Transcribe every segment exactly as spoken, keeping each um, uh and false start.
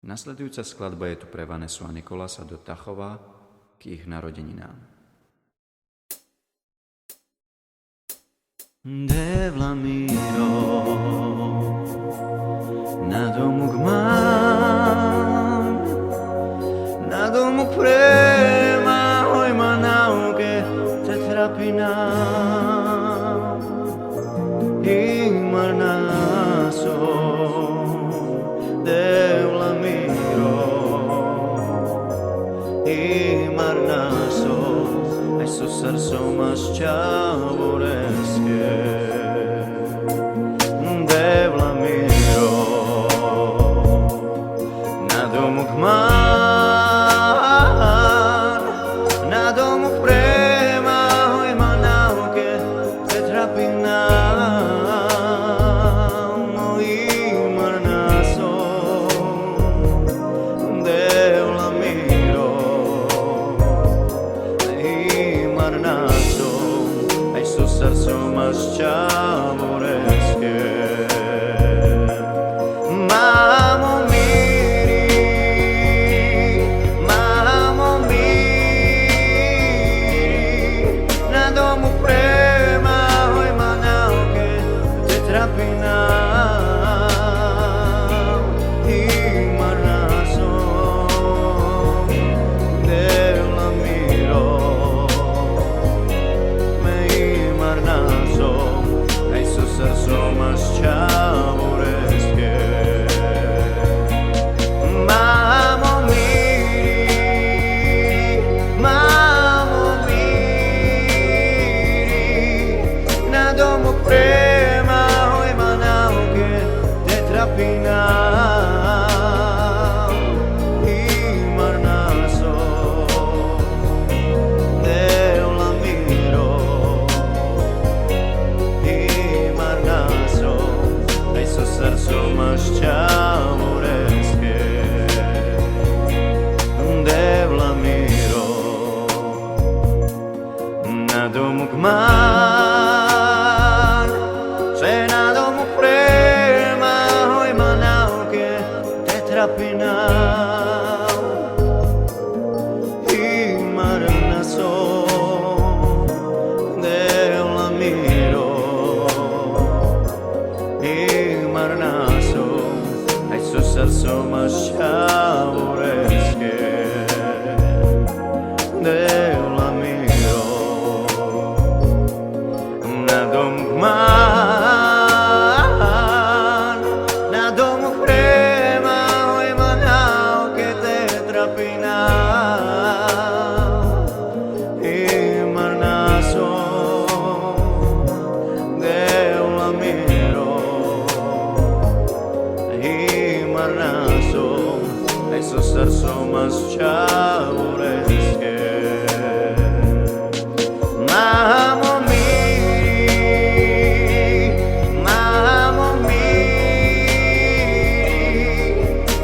Nasledujúca skladba je tu pre Vanesu a Nikolasa do Tachova k jich narodeninám. Devla miro, na domuk man, na domuk prema, hoj ma nauke te trapina. Imarna so, Devla miro, imarna so, aj so sar so mas čavoreske. Devla miro, na domuk man, na domuk prema, hoj ma nauke te trapina. Imarna so, Devla miro, imarna so, aj so sar so mas čavoreske. Mamo miri, mamo miri, na domuk prema, hoj ma nauke te trapina. Imarna so, Devla miro, me imarna so, aj so sar so mas čavoreske. Mamo miri, mamo miri, na domuk prema, hoj ma nauke te trapina. Imarna so, Devla miro, imarna so, aj so sar so mas čavoreske. Devla miro, na domuk man, se na domuk prema, hoj ma nauke te trapina. Imarna so, Devla miro, imarna so, aj so sar so mas čavoreske. Devla miro, na domuk man, na domuk prema, hoj ma nauke te trapina. Imarna so, Devla miro, imarna so, aj so sar so mas čavoreske. Mamo miri, mamo miri,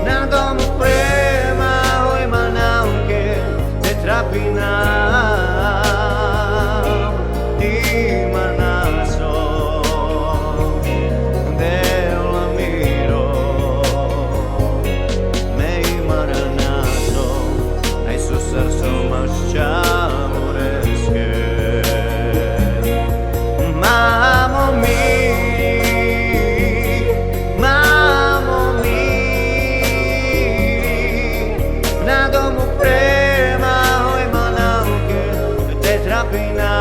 na domuk prema, hoj ma nauke te trapina. Imarna so, Devla miro, me imarna so, aj so sar so mas čavoreske. Mamo miri, mamo miri, na domuk prema, hoj ma nauke te trapina.